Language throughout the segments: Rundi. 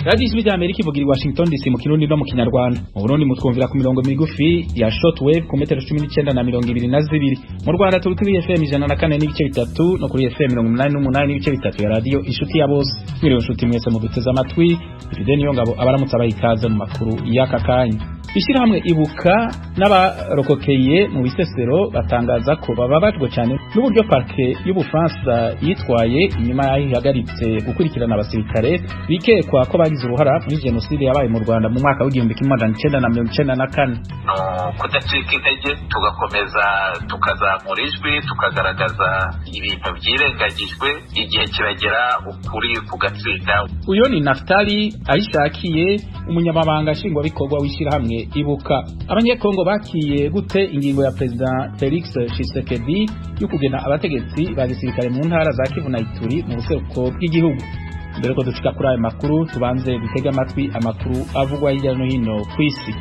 Radiyo Ijwi rya Amerika ivugira i Washington DC mu Kirundi no mu Kinyarwanda. Mu Burundi mutwumvira ku mirongo migufi ya shortwave ku metero 19 na 22. Mu Rwanda turi kuri FM 104.3 no kuri FM 88.3 ya Radiyo Inshuti ya Bose. Mwiriwe nshuti mwese muduteze amatwi, Fide Niyongabo abaramutse abaha ikaze mu makuru y'aka kanya. Ishyirahamwe Ibuka n'abarokokeye mu Bisesero batangaza ko bababajwe cyane n'uburyo parke y'Ubufaransa yitwaye inyuma y'aho ihagaritse gukurikirana abasirikare bikekwa ko bagize uruhara muri jenoside yabaye mu Rwanda mu mwaka w'1994. Ni ukudacika intege, tugakomeza tukazamura ijwi, tukagaragaza ibintu byirengagijwe. Igihe kiragera ukuri kugatsinda. Uyo ni Naftali Ahishakiye, umunyamabanga nshingwabikorwa w'ishyirahamwe Ibuka. Abanyekongo bakiye gute ingingo ya Perezida Felix Tshisekedi yo kugena abategetsi ba gisirikare mu ntara za Kivu na Ituri mu buseruko bw'igihugu? Mbere ko dushika kuri ayo makuru, tubanze dutege amatwi amakuru avugwa hirya no hino kw'isi.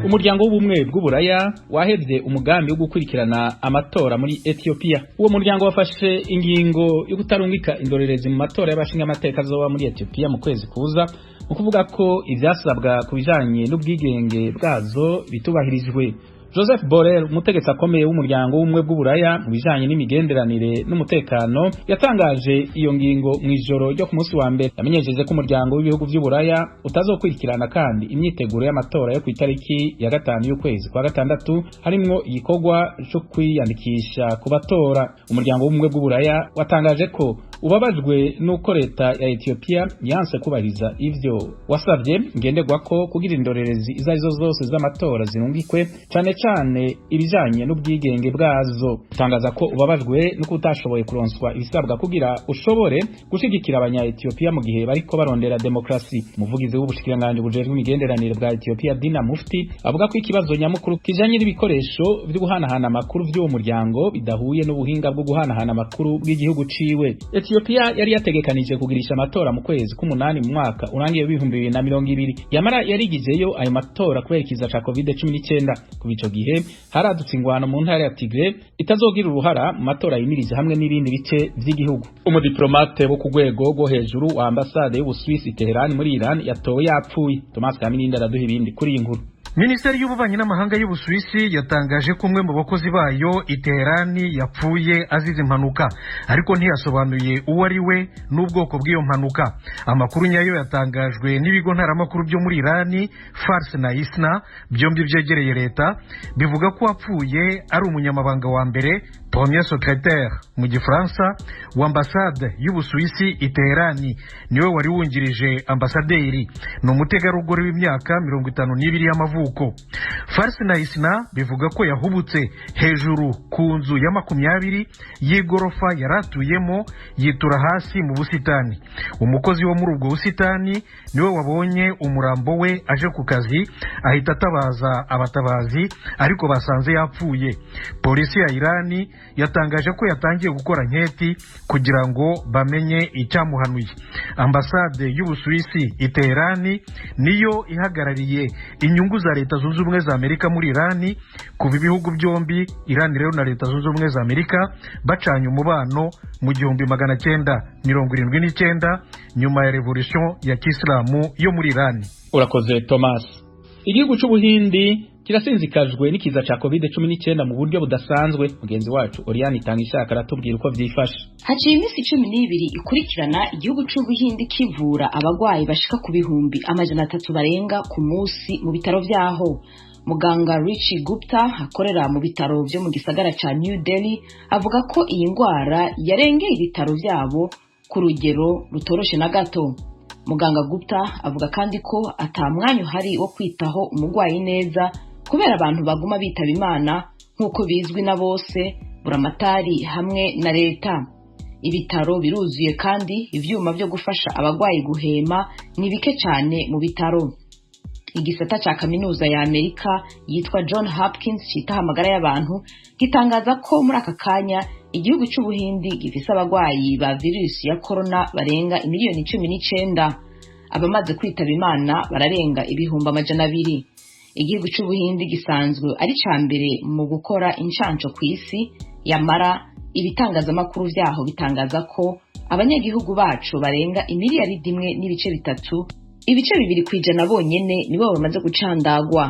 Umuryango w'Ubumwe bw'Uburaya wahevye umugambi wo gukurikirana amatora muri Ethiopia. Uwo muryango wafashe ingingo yo kutarungika indorerezi mu matora y'abashingamateka azoba muri Ethiopia mu kwezi kuza, mu kuvuga ko ivyasabwa ku bijanye n'ubwigenge bwazo bitubahirijwe. Joseph Borrell, umutegetsi akomeye w'Umuryango w'Ubumwe bw'Uburaya mu bijanye n'imigenderanire n'umutekano, yatangaje iyo ngingo mu ijoro ryo ku munsi wa mbere. Yamenyesheje ko umuryango w'ibihugu vy'Uburaya utazokurikirana kandi imyiteguro y'amatora yo ku itariki ya 5 y'ukwezi kwa gatandatu, harimwo igikorwa co kwiyandikisha ku batora. Umuryango w'Ubumwe bw'Uburaya watangaje ko ubabajwe n'uko leta ya Ethiopia yanse kubahiriza ivyo wasavye ngenderwako kugira indorerezi izo arizo zose z'amatora zirungikwe, cane cane ibijanye n'ubwigenge bwazo. Utangaza ko ubabajwe nuko utashoboye kuronswa ibisabwa kugira ushobore gushigikira abanya Ethiopia mu gihe bariko barondera demokrasi. Umuvugizi w'ubushikiranganji bujejwe imigenderanire bwa Ethiopia, Dina Mufti, avuga ko ikibazo nyamukuru kijanye n'ibikoresho vyo guhanahana amakuru vy'uwo muryango bidahuye n'ubuhinga bwo guhanahana amakuru bw'igihugu ciwe. Ethiopia yari yategekanije kugirisha amatora mu kwezi k'umunani mu mwaka urangiye w'2020, yamara yarigizeyo ayo matora kubera ikiza ca COVID-19. Kuva ico gihe haradutse ingwano mu ntara ya Tigray itazogira uruhara mu matora yimirije hamwe n'ibindi bice vy'igihugu. Umudiplomate wo ku rwego rwo hejuru wa ambasade y'Ubuswisi Teheran muri Iran yatowe yapfuye. Thomas Kaminindi araduha ibindi kuri iyi nkuru. Minisiteri y'Ububanyi n'Amahanga y'Ubusuwisi yatangaje ko umwe mu bakozi bayo i Teherani yapfuye azize impanuka, ariko ntiyasobanuye uwo ari we n'ubwoko bw'iyo mpanuka. Amakuru nyayo yatangajwe n'ibigo ntaramakuru byo muri Irani, Fars na Isna, byombi byegereye leta, bivuga ko uwapfuye ari umunyamabanga wa mbere, premier secrétaire mu Gifaransa, wa ambasade y'Ubusuwisi i Teherani. Niwe wari wungirije ambasaderi. Ni umutegarugori w'imyaka 52 y'amavuko. Fars na Isna bivuga ko yahubutse hejuru ku nzu ya 20 y'igorofa yari atuyemo, yitura hasi mu busitani. Umukozi wo muri ubwo busitani niwe wabonye umurambo we aje ku kazi, ahita atabaza abatabazi, ariko basanze yapfuye. Polisi ya Irani yatangaje ko yatangiye gukora nketi kugira ngo bamenye icyamuhanuye. Ambasade y'Ubusuwisi i Teherani niyo ihagarariye inyungu za Leta Zunze Ubumwe za Amerika muri Irani kuva ibihugu byombi, Irani rero na Leta Zunze Ubumwe za Amerika, bacanye umubano mu 1979 nyuma ya revolution ya Kisilamu yo muri Irani. Urakoze, Thomas. Igihugu c'Ubuhindi kirasinzikajwe n'ikiza ca COVID-19 mu buryo budasanzwe. Mugenzi wacu Oriane Itangishaka aratubwira uko vyifashe. Haciye iminsi 12 ikurikirana igihugu c'Ubuhindi kivura abagwayi bashika ku 300,000 barenga ku munsi mu bitaro vyaho. Muganga Rishi Gupta akorera mu bitaro vyo mu gisagara ca New Delhi avuga ko iyi ngwara yarengeye ibitaro vyabo ku rugero rutoroshe na gato. Muganga Gupta avuga kandi ko ata mwanya uhari wo kwitaho umugwayi neza kubera abantu baguma bitaba Imana, nk'uko bizwi na bose, buramatari hamwe na leta. Ibitaro biruzuye kandi ivyuma vyo gufasha abagwayi guhema ni bike cane mu bitaro. Igisata ca kaminuza ya Amerika yitwa John Hopkins citaho amagara y'abantu gitangaza ko muri aka kanya igihugu c'Ubuhindi gifise abagwayi ba virusi ya corona barenga imiliyoni 19. Abamaze kwitaba Imana bararenga 200,000. Igihugu c'Ubuhindi gisanzwe ari ca mbere mu gukora incanco kw'isi, yamara ibitangazamakuru vyaho bitangaza ko Abanyagihugu baco barenga 1.3 miliyaridi, 2% bonyene nibo bamaze gucandagwa.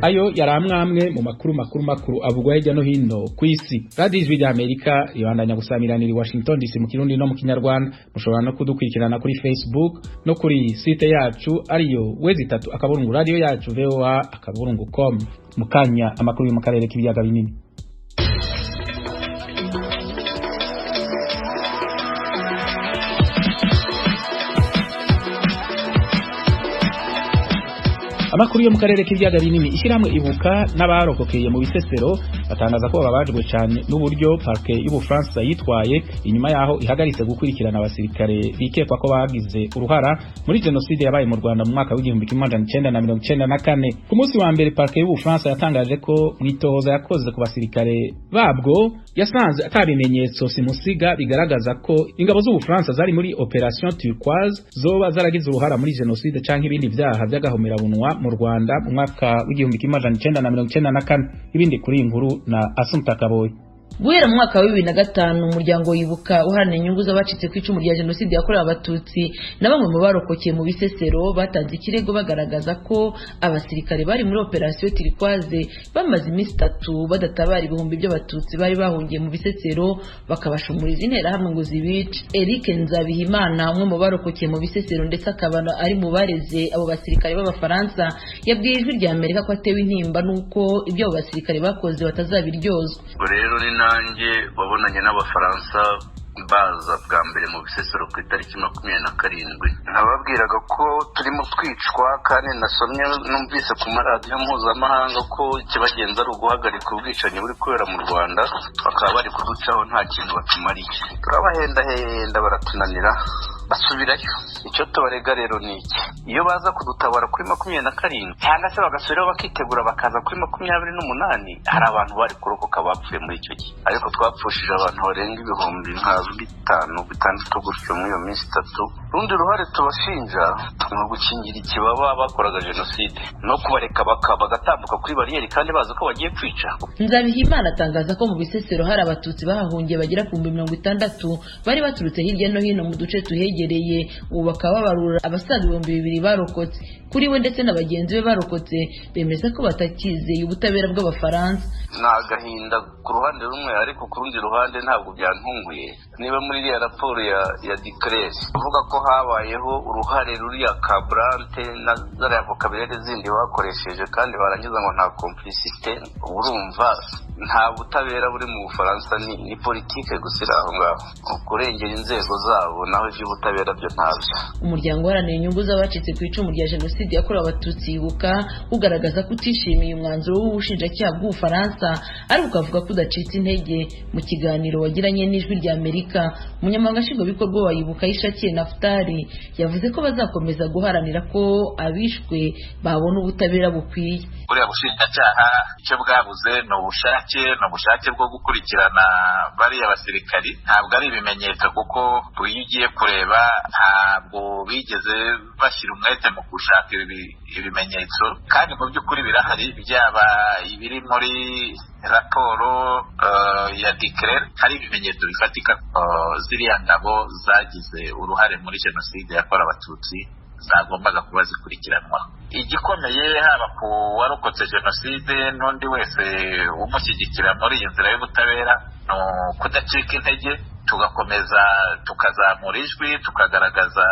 Ayo yari amwamwe mu makuru makuru avugwa hirya no hino ku isi. Radiyo Ijwi rya Amerika ribandanya gusamiranira i Washington DC mu Kirundi no mu Kinyarwanda. Mushobora no kudukurikirana kuri Facebook no kuri site yacu, ariyo www.radioyacuvoa.com. Mu kanya, amakuru yo mu karere k'ibiyaga binini. Amakuru yo mu karere k'ibiyaga binini. Ishyirahamwe Ibuka n'abarokokeye mu Bisesero batangaza ko bababajwe cyane n'uburyo parquet y'Ubufaransa yitwaye inyuma yaho ihagaritse gukurikirana abasirikare bikekwa ko bagize uruhara muri jenoside yabaye mu Rwanda mu mwaka w'1994. Ku munsi wa mbere, parquet y'Ubufaransa yatangaje ko mu itohoza yakoze ku basirikare babwo yasanze ata bimenyetso simusiga bigaragaza ko ingabo z'Ubufaransa zari muri Opération Turquoise zoba zaragize uruhara muri jenoside canke ibindi vyaha vy'agahomerabunwa mu Rwanda mu mwaka w'1994. Ibindi kuri iyi nkuru na Assumpta Kaboyi. Guhera mu mwaka wa 2005, umuryango Wibuka uharanira inyungu z'abacitse ku icumu rya jenoside yakorewe Abatutsi na bamwe mu barokokeye mu Bisesero batanze ikirego bagaragaza ko abasirikare bari muri Opération Turquoise bamaze iminsi 3 badatabara ibihumbi by'Abatutsi bari bahungiye mu Bisesero, bakabashumuriza Interahamwe ngo zibice. Eric Nzabihimana, umwe mu barokokeye mu Bisesero ndetse akaba ari mu bareze abo basirikare b'Abafaransa, yabwiye Ijwi rya Amerika ko atewe intimba n'uko ibyo abo basirikare bakoze batazabiryozwa. Rero ni nanjye wabonanye n'Abafaransa baza bwa mbere mu Bisesero ku itariki 27. Nababwiraga ko turimo twicwa, kandi nasomye numvise ku maradiyo mpuzamahanga ko ikibagenza ari uguhagarika ubwicanyi buri kubera mu Rwanda, bakaba bari kuducaho nta kintu batumariye. Turabahendahenda baratunanira, basubirayo. Icyo tubarega rero ni iki: iyo baza kudutabara kuri 27, cyangwa se bagasubirayo bakitegura bakaza kuri 28, hari abantu bari kurokoka bapfuye muri icyo gihe. Ariko twapfushije abantu barenga 5000 6000 gutyo muri iyo minsi 3. Urundi ruhare tubashinja ni ugukingira ikibaba bakoraga jenoside no kubareka bagatambuka kuri bariyeri kandi bazi ko bagiye kwica. Nzabihimana atangaza ko mu Bisesero hari Abatutsi bahahungiye bagera ku 60,000 bari baturutse hirya no hino mu duce tuhegereye, ubu bakaba babarura abasaga 2000 barokotse. Kuri we ndetse na bagenzi be barokotse, bemeza ko batakizeye ubutabera bw'Abafaransa. Ni agahinda ku ruhande rumwe, ariko ku rundi ruhande ntabwo byantunguye. Niba muri iriya raporo ya Duclert uvuga ko habayeho uruhare ruriya kaburante na zariya vocabulaire zindi bakoresheje, kandi barangiza ngo nta complicité, urumva nta butabera buri mu Bufaransa. Ni politike gusa iri aho ngaho, kurengera inzego zabo, naho iby'ubutabera byo ntabyo. Umuryango uharanira inyungu z'abacitse ku icumu rya jenoside yakorewe Abatutsi Ibuka ugaragaza ko utishimiye umwanzuro w'ubushinjacyaha bw'Ubufaransa, ariko ukavuga ko udacitse intege. Mu kiganiro wagiranye n'Ijwi rya Amerika, umunyamabanga nshingwabikorwa wa Ibuka, Yishakiye Naftali, yavuze ko bazakomeza guharanira ko abishwe babona ubutabera bukwiye. Buriya bushinjacyaha icyo bwabuze ni ubushake, ni ubushake bwo gukurikirana bariya basirikari, ntabwo ari ibimenyetso, kuko iyo ugiye kureba ntabwo bigeze bashyira umwete mu gushaka ibimenyetso, kandi mu by'ukuri birahari, byaba ibiri muri raporo ya Duclert, hari ibimenyetso bifatika ziriya ngabo zagize uruhare muri jenoside yakorewe Abatutsi zagombaga kuba zikurikiranwa. Igikomeye, haba ku warokotse jenoside n'undi wese umushyigikira muri iyi nzira y'ubutabera, ni ukudacika intege, tugakomeza tukazamura ijwi, tukagaragaza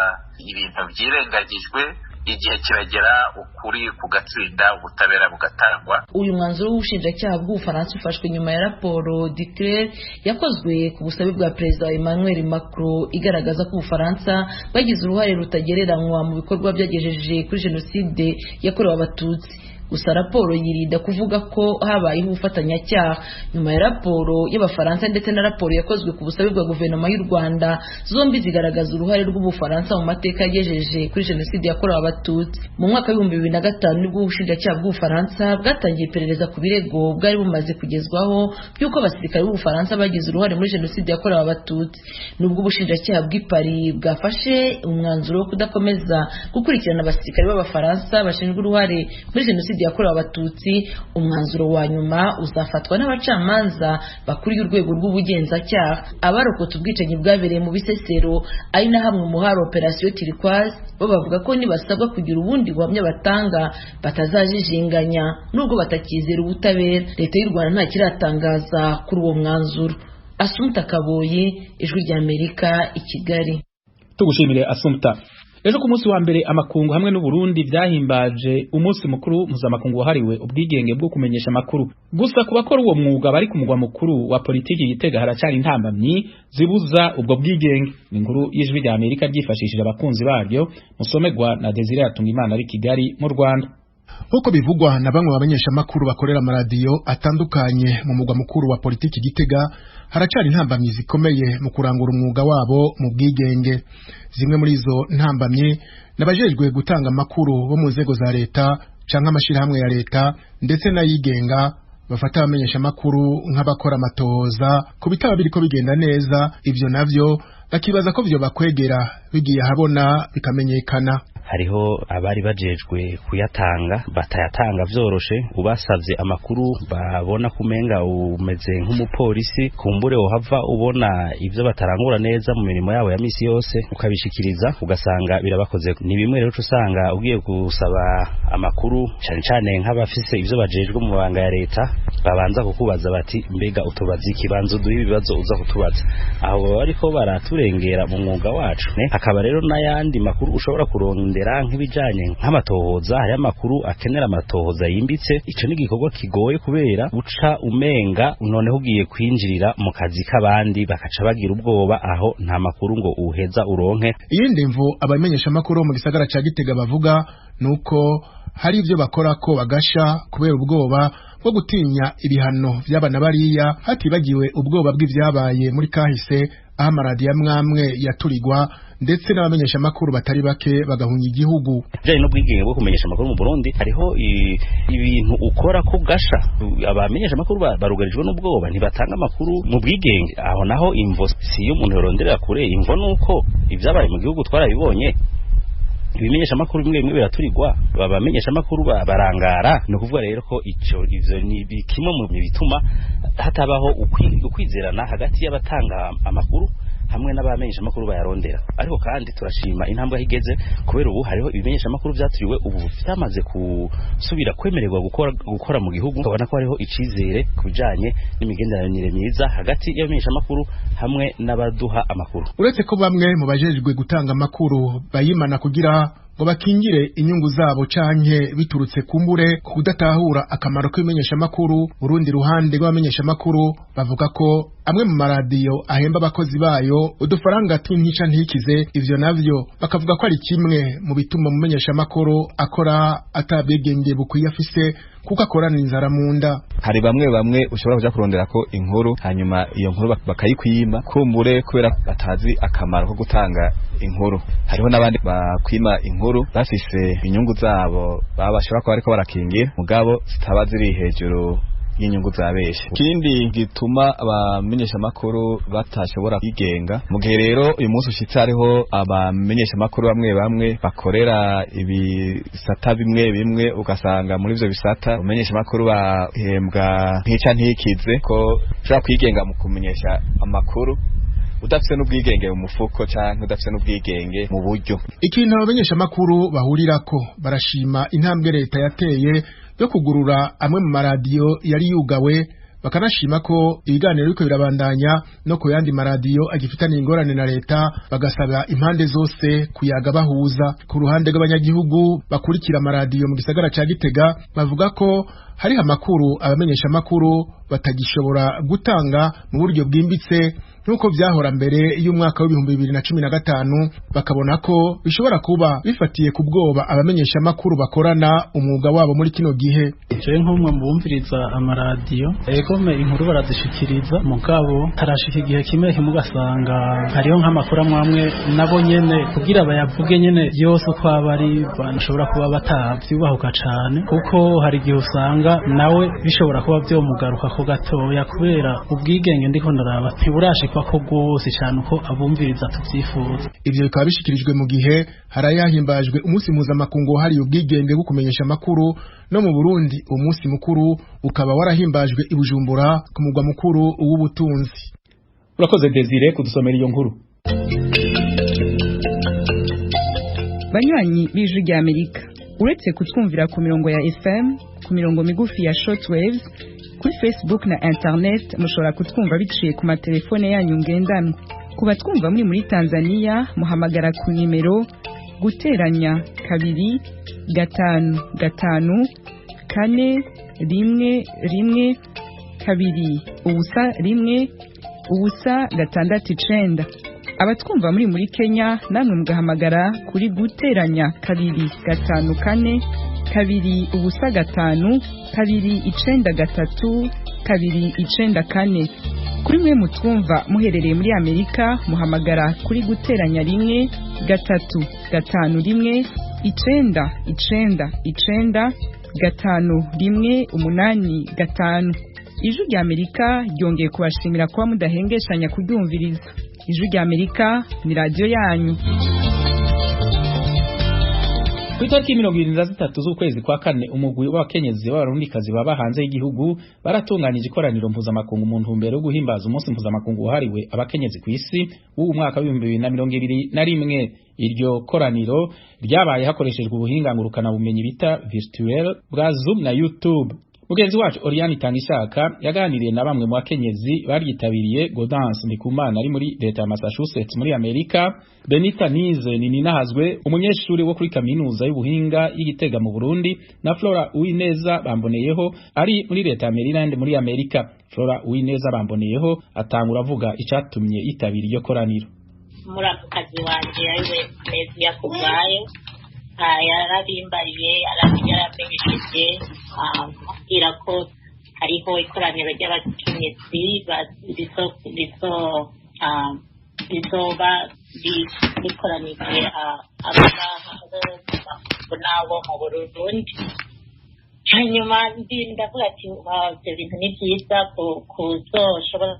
ibintu byirengagijwe. Igihe kiragera ukuri kugatsinda, ubutabera bugatangwa. Uyu mwanzuro w'ubushinjacyaha bw'Ubufaransa ufashwe nyuma ya raporo Duclert yakozwe ku busabe bwa Perezida Emmanuel Macron, igaragaza ko Ubufaransa bwagize uruhare rutagereranywa mu bikorwa byagejeje kuri jenoside yakorewe Abatutsi. Gusa raporo yirinda kuvuga ko habayeho ubufatanyacyaha. Nyuma ya raporo y'Abafaransa ndetse na raporo yakozwe ku busabe bwa guverinoma y'u Rwanda, zombi zigaragaza uruhare rw'Ubufaransa mu mateka yagejeje kuri jenoside yakorewe Abatutsi. Mu mwaka w'2005 nibwo ubushinjacyaha bw'Ubufaransa bwatangiye iperereza ku birego bwari bumaze kugezwaho by'uko abasirikare b'Ubufaransa bagize uruhare muri jenoside yakorewe Abatutsi. Nubwo ubushinjacyaha bw'i Paris bwafashe umwanzuro wo kudakomeza gukurikirana abasirikare b'Abafaransa bashinjwa uruhare muri jenoside Jenoside yakorewe Abatutsi. Umwanzuro wa nyuma uzafatwa n'abacamanza bakuriye urwego rw'ubugenzacyaha. Abarokotse ubwicanyi bwabereye mu Bisesero, ari na hamwe mu hari Operasiyo Turquoise, bo bavuga ko nibasabwa kugira ubundi buhamya batanga batazajijinganya, nubwo batakizera ubutabera. Leta y'u Rwanda nta kiratangaza kuri uwo mwanzuro. Asumta Kaboyi, Ijwi ry'Amerika, i Kigali. Tugushimire, Asumta. Ejo ku munsi wa mbere, amakungu hamwe n'u Burundi vyahimbaje umunsi mukuru mpuzamakungu wahariwe ubwigenge bwo kumenyesha amakuru. Gusa ku bakora uwo mwuga bari ku mugwa mukuru wa politiki Gitega, haracari intambamyi zibuza ubwo bwigenge. Ni inkuru y'Ijwi rya Amerika ryifashishije abakunzi baryo, musomegwa na Desire Hatungimana ari Kigali mu Rwanda. Nk'uko bivugwa na bamwe bamenyesha amakuru bakorera amaradiyo atandukanye mu mugwa mukuru wa politiki Gitega, haracari intambamyi zikomeye mu kurangura umwuga wabo mu bwigenge. Zimwe muri izo ntambamyi n'abajejwe gutanga amakuru bo mu nzego za leta canke amashirahamwe ya leta ndetse n'ayigenga, bafata abamenyesha amakuru nk'abakora amatohoza ku bitaba biriko bigenda neza. Ivyo navyo bakibaza ko vyo bakwegera bigiye ahabona bikamenyekana. Hariho abari bajejwe kuyatanga batayatanga vyoroshe. Ubasavye amakuru babona kumenga umeze nk'umupolisi, kumbure uhava ubona ivyo batarangura neza mu mirimo yabo ya misi yose, ukabishikiriza ugasanga birabakoze. Ni bimwe rero usanga ugiye gusaba amakuru, cane cane nk'abafise ivyo bajejwe mu mabanga ya leta, babanza kukubaza bati: "Mbega utubaza iki? Banza uduhe ibibazo uza kutubaza." Aho baba bariko baraturengera mu mwuga wacu. Hakaba rero n'ayandi makuru ushobora kurondera, nk'ibijanye nk'amatohoza. Hariho amakuru akenera amatohoza yimbitse. Ico ni igikorwa kigoye, kubera uca umenga noneho ugiye kwinjirira mu kazi k'abandi, bakaca bagira ubwoba. Aho nta makuru ngo uheza uronke. Iyindi mvu abamenyesha amakuru mu gisagara ca Gitega bavuga nuko hari ivyo bakora ko bagasha kubera ubwoba bwo gutinya ibihano vy'abana bariya, hatibagiwe ubwoba bw'ivyabaye muri kahise, aho amaradiyo amwamwe yaturigwa ndetse n'abamenyesha amakuru batari bake bagahunga igihugu. Bijanye n'ubwigenge bwo kumenyesha amakuru mu Burundi, hariho ibintu ukora ko gasha. Abamenyesha amakuru barugarijwe n'ubwoba, ntibatanga amakuru mu bwigenge. Aho naho imvo si iyo umuntu yoronderera kure. Imvo nuko ibyabaye mu gihugu twarabibonye, ibimenyesha amakuru bimwe bimwe biraturirwa, abamenyesha amakuru barangara. Ni ukuvuga rero ko ico ivyo ni kimwe mu bituma hatabaho ukwizerana hagati y'abatanga amakuru hamwe n'abamenyesha amakuru bayarondera. Ariko kandi turashima intambwe aho igeze, kubera ubu hariho ibimenyesha amakuru vyaturiwe ubu vyamaze gusubira kwemererwa gukora mu gihugu. Ukabona ko hariho icizere ku bijanye n'imigenderanire myiza hagati y'abamenyesha amakuru hamwe n'abaduha amakuru. Uretse ko bamwe mu bajejwe gutanga amakuru bayimana kugira ngo bakingire inyungu zabo canke biturutse kumbure ku kudatahura akamaro k'ibimenyesha makuru, urundi ruhande rw'abamenyesha makuru bavuga ko amwe mu maradiyo ahemba abakozi bayo udufaranga tw'intica ntikize. Ivyo navyo bakavuga ko ari kimwe mu bituma umumenyesha makuru akora atabwigenge bukwiye afise, kuko akorana inzara mu nda. Hari bamwe bamwe ushobora kuja kurondera ko inkuru, hanyuma iyo nkuru bakayikwima, kumbure kubera batazi akamaro ko gutanga inkuru. Hariho n'abandi bakwima inkuru bafise inyungu zabo baba bashobora kuba bariko barakingira, mugabo zitaba ziri hejuru y'inyungu za benshi. Ikindi gituma abamenyesha makuru batashobora kwigenga, mu gihe rero uyu munsi ushitse hariho abamenyesha makuru bamwe bamwe bakorera ibisata bimwe bimwe, ugasanga muri ivyo bisata abamenyesha makuru bahembwa ntica ntikize, ko ushobora kwigenga mu kumenyesha amakuru udafise n'ubwigenge mu mufuko canke udafise n'ubwigenge mu buryo. Ikintu abamenyesha makuru bahurirako, barashima intambwe leta yateye yo kugurura amwe mu maradiyo yari yugawe, bakanashima ko ibiganiro biriko birabandanya no ku yandi maradiyo agifitanye ingorane na leta, bagasaba impande zose kuyaga bahuza. Ku ruhande rw'abanyagihugu bakurikira amaradiyo mu gisagara ca Gitega, bavuga ko hariho amakuru abamenyesha amakuru batagishobora gutanga mu buryo bwimbitse nk'uko vyahora mbere y'umwaka w'2015, bakabona ko bishobora kuba bifatiye ku bwoba abamenyesha amakuru bakorana umwuga wabo muri kino gihe. Jewe nk'umwe mu bumviriza amaradiyo, egome inkuru barazishikiriza, mugabo harashika igihe kimwe kimwe ugasanga hariho nk'amakuru amwe nabo nyene kugira bayavuge nyene yose uko aba ari bashobora kuba batavyubahuka cane, kuko hari igihe usanga nawe bishobora kuba vyomugaruka ko gatoya, kubera ubwigenge ndiko ndaraba ntiburashika. Ntirashikwa ko rwose cyane uko abumviriza tuvyifuza. Ivyo bikaba bishikirijwe mu gihe harayahimbajwe umunsi mpuzamakungu wahariwe ubwigenge bwo kumenyesha amakuru. No mu Burundi umunsi mukuru ukaba warahimbajwe i Bujumbura ku mugwa mukuru w'ubutunzi. Urakoze Desire kudusomera iyo nkuru. Banywanyi b'Ijwi rya Amerika, uretse kutwumvira ku mirongo ya FM, ku mirongo migufi ya shortwaves, kuri Facebook na internet, mushobora kutwumva biciye ku matelefone yanyu ngendanwa. Ku batwumva muri Tanzania, muhamagara ku nimero guteranya 255 4 1 1 2 0 1 0 6 9. Abatwumva muri Kenya namwe mugahamagara kuri guteranya 2 5 4 2 0 5 2 9 3 2 9 4. Kuri mwe mutwumva muherereye muri Amerika, muhamagara kuri guteranya 1 3 5 1 9 9 9 5 1 8 5. Ijwi rya Amerika ryongeye kubashimira kuba mudahengeshanya kuryumviriza. Ijwi rya Amerika ni radiyo yanyu. Ku itariki 73 z'ukwezi kwa kane, umugwi w'abakenyezi b'abarundikazi baba hanze y'igihugu baratunganije ikoraniro mpuzamakungu mu ntumbero yo guhimbaza umunsi mpuzamakungu wahariwe abakenyezi ku isi w'uwu mwaka w'2021. Iryo koraniro ryabaye hakoreshejwe ubuhinga ngurukana bumenyi bita virtuel bwa Zoom na YouTube. Mugenzi wacu Oriane Itangishaka yaganiriye na bamwe mu bakenyezi baryitabiriye: Gaudence Ndikumana ari muri leta ya Massachusetts muri Amerika, Benita Nize Nininahazwe umunyeshuri wo kuri kaminuza y'ubuhinga y'Igitega mu Burundi, na Flora Uwineza Bamboneyeho ari muri leta ya Maryland muri Amerika. Flora Uwineza Bamboneyeho atangura avuga icatumye yitabira iryo koraniro. Muramukazi wanje ariwe Meziya Kubwayo yarabimbariye, yaramenyesheje ambwira ko hariho ikoraniro ry'abakenyezi rizoba rikoranije abo n'abo mu Burundi. Hanyuma ndavuga ati ibyo bintu ni byiza kuzoshobora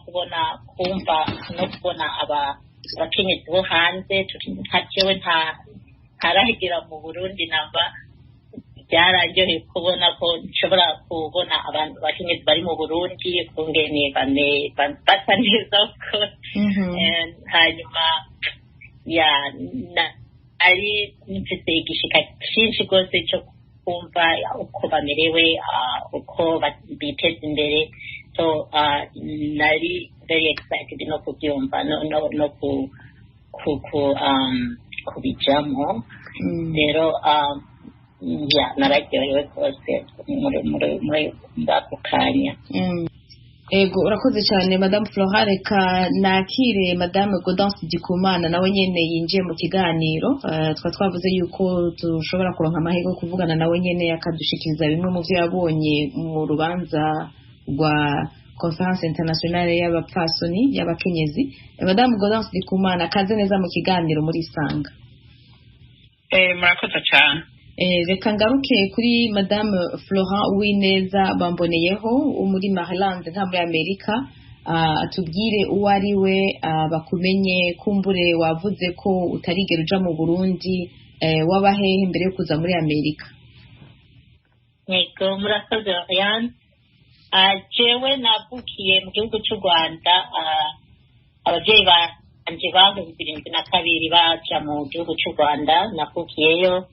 kubona, kumva no kubona abakenyezi bo hanze. Nka jewe ntaragera mu Burundi namba, byararyoheye kubona ko nshobora kubona abantu bakenyezi bari mu Burundi kungene basa neza ko. Hanyuma ya ari mfise igishika cyinshi rwose cyo kumva uko bamerewe, uko biteza imbere. So nari very excited no kubyumva no kubijamo. Rero ya nararyohewe rwose muri ako kanya. Ego, urakoze cyane Madame Flora. Reka nakire Madame Gaudence Ndikumana nawe nyene yinjiye mu kiganiro. Twa twavuze yuko dushobora kuronka amahirwe yo kuvugana nawe nyene akadushikiriza bimwe mu byo yabonye mu rubanza rwa Conference Internationale y'abapfasoni y'abakenyezi. Madame Gaudence Ndikumana, kaze neza mu kiganiro muri Isanga. Murakoze cyane. Reka ngaruke kuri Madame Florent Uwineza Bamboneyeho wo muri Maryland nta muri Amerika, atubwire uwo ari we, bakumenye. Kumbure wavuze ko utarigera uja mu Burundi, waba hehe imbere yo kuza muri Amerika? Yego, murakoze Oriane. Jewe navukiye mu gihugu cy'u Rwanda. Ababyeyi banje bahunze 72 baja mu gihugu cy'u Rwanda, navukiyeyo.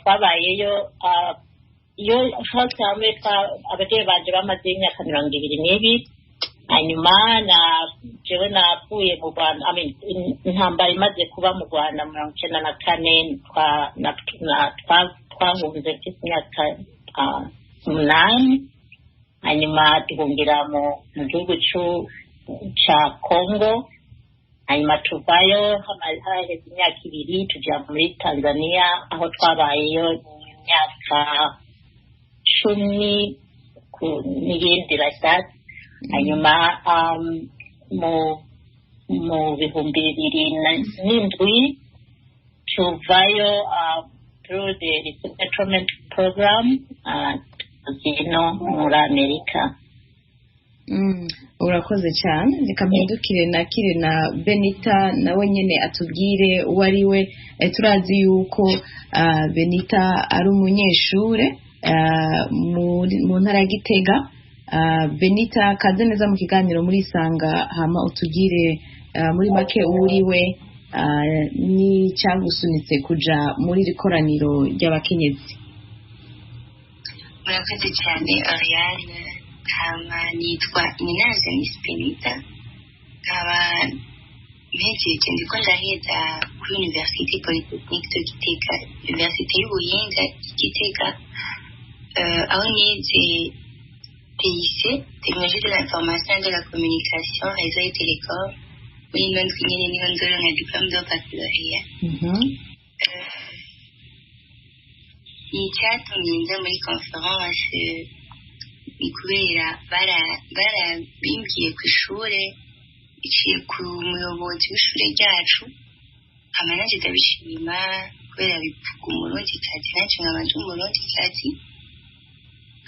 Twabayeyo iyo hose hamwe ababyeyi banje bamaze imyaka 22. Hanyuma na jewe navuye mu Rwanda, I mean, intambara imaze kuba mu Rwanda 94, twahunze mfise imyaka 8. Hanyuma duhungira mu gihugu ca Congo. Hanyuma tuvayo haheze imyaka 2 tuja muri Tanzania, aho twabayeyo imyaka 10 n'iyindi like that. Hanyuma mu 2007 tuvayo through the resettlement program zino muri Amerika. Urakoze cyane. Reka mpindukire nakire na Benita, nawe nyine atubwire uwo ari we. Turazi yuko Benita ari umunyeshure mu ntara ya Gitega. Benita, kaze neza mu kiganiro muri Isanga, hama utugire muri make uwo uri we n'icyagusunitse kuja muri iri koraniro ry'abakenyezi. Murakoze cyane, Oriane. Hama nitwa Nyinaje Miss Benita, nkaba mpejeje, ndiko ndaheza kuri Université Polytechnique de Gitega, Université y'Ubuhinga Gitega, aho nize TIC, Technologie de l'information et de la communication, réseau et télécom. Muri ino ndwi nyene niho nzoronka diplôme de baccalauréat. Icyatumye nza muri conférence ni kubera barabimbwiye ku ishure, iciye ku muyobozi w'ishure ryacu, hama nanje ndabishima kubera bivuga Umurundikazi, nanje nkaba ndi Umurundikazi.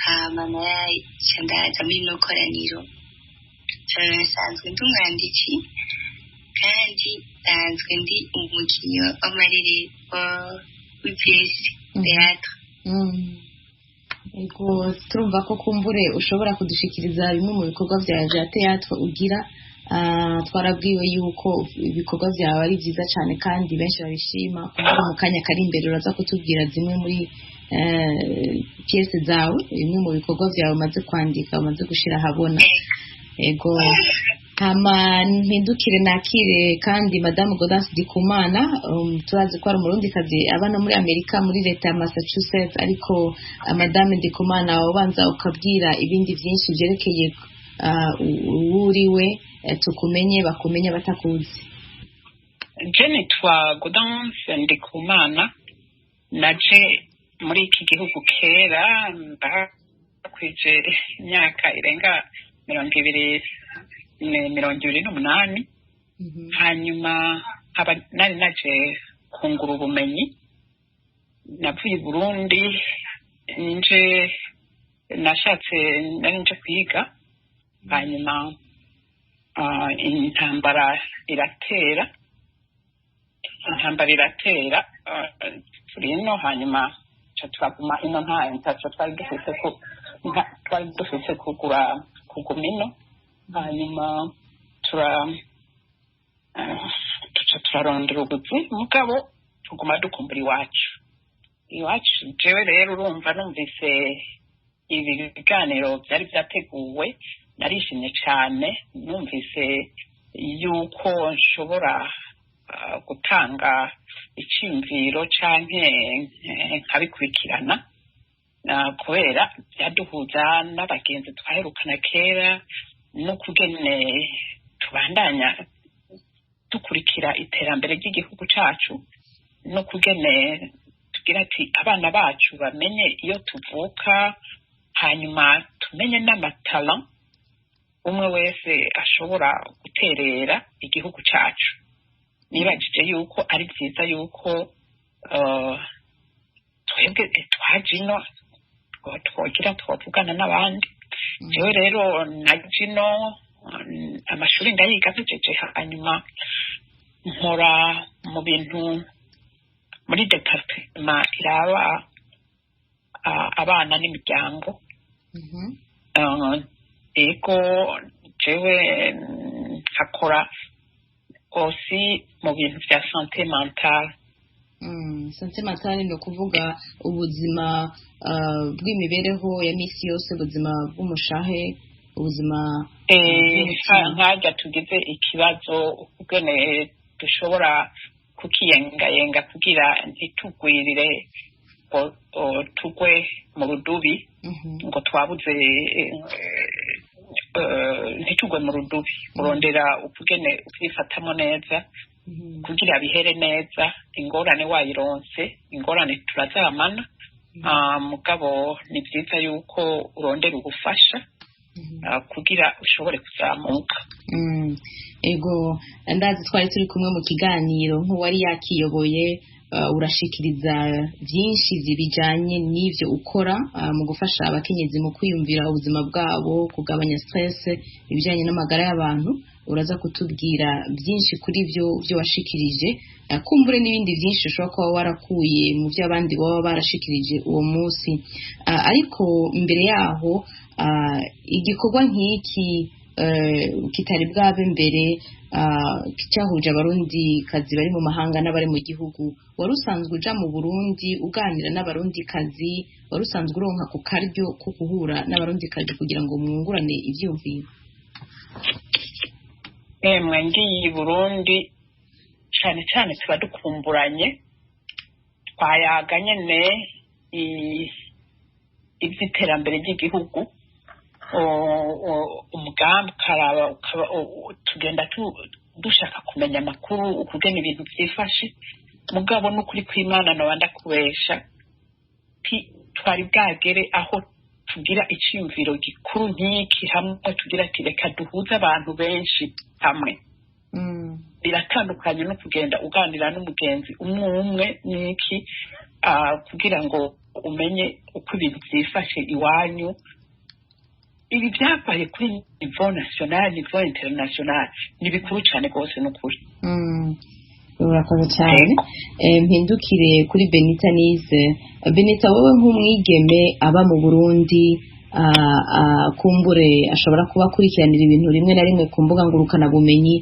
Hama naraca ndaza muri rino koraniro. Nsanzwe ndi umwanditsi kandi nsanzwe ndi umukinnyi w'amarere w'ipièce théâtre. Ego, turumva ko kumbure ushobora kudushikiriza bimwe mu bikorwa byawe bya théâtre ugira. Twarabwiwe yuko ibikorwa byawe ari byiza cyane kandi benshi babishima. Kumbure mu kanya kari imbere uraza kutubwira zimwe muri pièces zawe, bimwe mu bikorwa byawe umaze kwandika, umaze gushyira ahabona. Ego, hama mpindukire nakire kandi Madamu Gaudence Ndikumana. Turazi ko ari Umurundikazi aba no muri Amerika, muri leta ya Massachusetts, ariko Madame Ndikumana, ubanza ukabwira ibindi byinshi byerekeye uwo uri we, tukumenye, bakumenye batakuzi. Je nitwa Gaudence Ndikumana. Naje muri iki gihugu kera, ndakwije imyaka irenga 20, 28. Hanyuma nkaba nari naje kungura ubumenyi. Navuye i Burundi nje, nashatse nari nje kwiga, hanyuma intambara iratera, turi ino, hanyuma ca turaguma ino. Nta ntaco twari dufise, twari dufise kugura kuguma ino. Hanyuma tuca turarondera ubuzi, mugabo tuguma dukumbura iwacu. Jewe rero urumva, numvise ibi biganiro byari byateguwe, narishimye cyane. Numvise yuko nshobora gutanga iciyumviro canke nkabikurikirana, kubera byaduhuza n'abagenzi twaherukana kera, no kugene tubandanya dukurikira iterambere ry'igihugu cacu, no kugene tugira ati abana bacu bamenye iyo tuvuka, hanyuma tumenye n'amatara umwe wese ashobora guterera igihugu cacu. Nibajije yuko ari byiza yuko twebwe twaje ino twogira twavugana n'abandi. Jewe rero naje ino, amashuri ndayiga, mpejeje hanyuma nkora mu bintu muri département iraba abana n'imiryango. Ego, jewe nkakora aussi mu bintu vya santé mentale. Santé mentale ni ukuvuga ubuzima bw'imibereho ya misi yose, ubuzima bw'umushahe, ubuzima bw'umutima. Nkarya tugize ikibazo, ukugene dushobora kukiyengayenga kugira ntitugwirire ngo tugwe mu rudubi, ngo twabuze, ntitugwe mu rudubi, urondera ukugene uvyifatamo neza kugira bihere neza. Ingorane wayironse, ingorane turazamana. Mugabo ni byiza yuko urondera ubufasha kugira ushobore kuzamuka. Ego, ndazi twari turi kumwe mu kiganiro nk'uwari yakiyoboye. Urashikiriza byinshi bijanye n'ivyo ukora mu gufasha abakenyezi mu kwiyumvira ubuzima bwabo, kugabanya stress, ibijanye n'amagara y'abantu. Uraza kutubwira byinshi kuri byo byo washikirije, kumbure n'ibindi byinshi ushobora kuba warakuye mu byo abandi baba barashikirije uwo munsi. Ariko mbere yaho, igikorwa nk'iki kitari bwabe mbere, cyahuje Abarundi kazi bari mu mahanga n'abari mu gihugu. Wari usanzwe uja mu Burundi uganira n'Abarundi kazi? Wari usanzwe uronka ku karyo ko guhura n'Abarundi kazi kugira ngo mwungurane ivyiyumviro? Emwe, ngiye i Burundi cyane cyane tuba dukumburanye, twayaga nyene iby'iterambere ry'igihugu, umugambi ukaraba, tugenda dushaka kumenya amakuru ukugena ibintu byifashe. Mugabo n'ukuri kw'Imana noba ndakubesha, twari bwagere aho tugira iciyumviro gikuru nk'iki hamwe, tugira ati reka duhuze abantu benshi hamwe. Biratandukanye no kugenda uganira n'umugenzi umwe umwe n'iki, kugira ngo umenye uko ibintu byifashe iwanyu. Ibi byabaye kuri niveau national, niveau international, ni bikuru cyane rwose n'ukuri. Urakoze cyane. Mpindukire kuri Benita Nize. Benita, wowe nk'umwigeme aba mu Burundi, kumbure ashobora kuba akurikiranira ibintu rimwe na rimwe ku mbuga ngurukanabumenyi,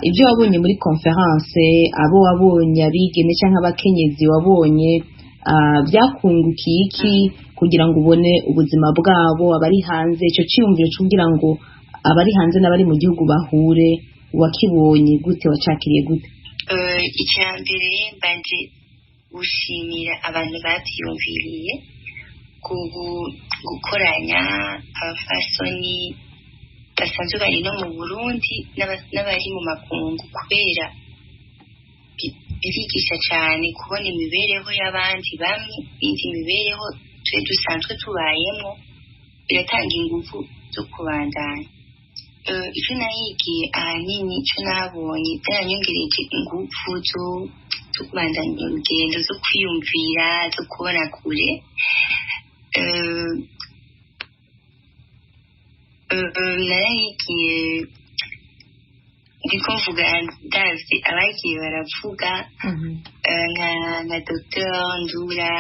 ibyo wabonye muri conférence, abo wabonye, abigeme cyangwa abakenyezi wabonye, byakungukiye iki kugira ngo ubone ubuzima bwabo abari hanze? Icyo cyiyumviro cyo kugira ngo abari hanze n'abari mu gihugu bahure, wakibonye gute? Wacakiriye gute? Icya mbere, mbanje gushimira abantu babyiyumviriye gukoranya abafasoni basanzwe bari no mu Burundi n'abari mu makungu, kubera birigisha cyane kubona imibereho y'abandi bamwe n'indi mibereho twe dusanzwe tubayemo. Biratanga ingufu zo kubandanya. Icyo nahigiye ahanini, icyo nabonye, byaranyongereje ingufu zo kubandanya urugendo, zo kwiyumvira, zo kubona kure. Narahigiye, ndiko mvuga ndazi abagiye baravuga nka Dr Ndura.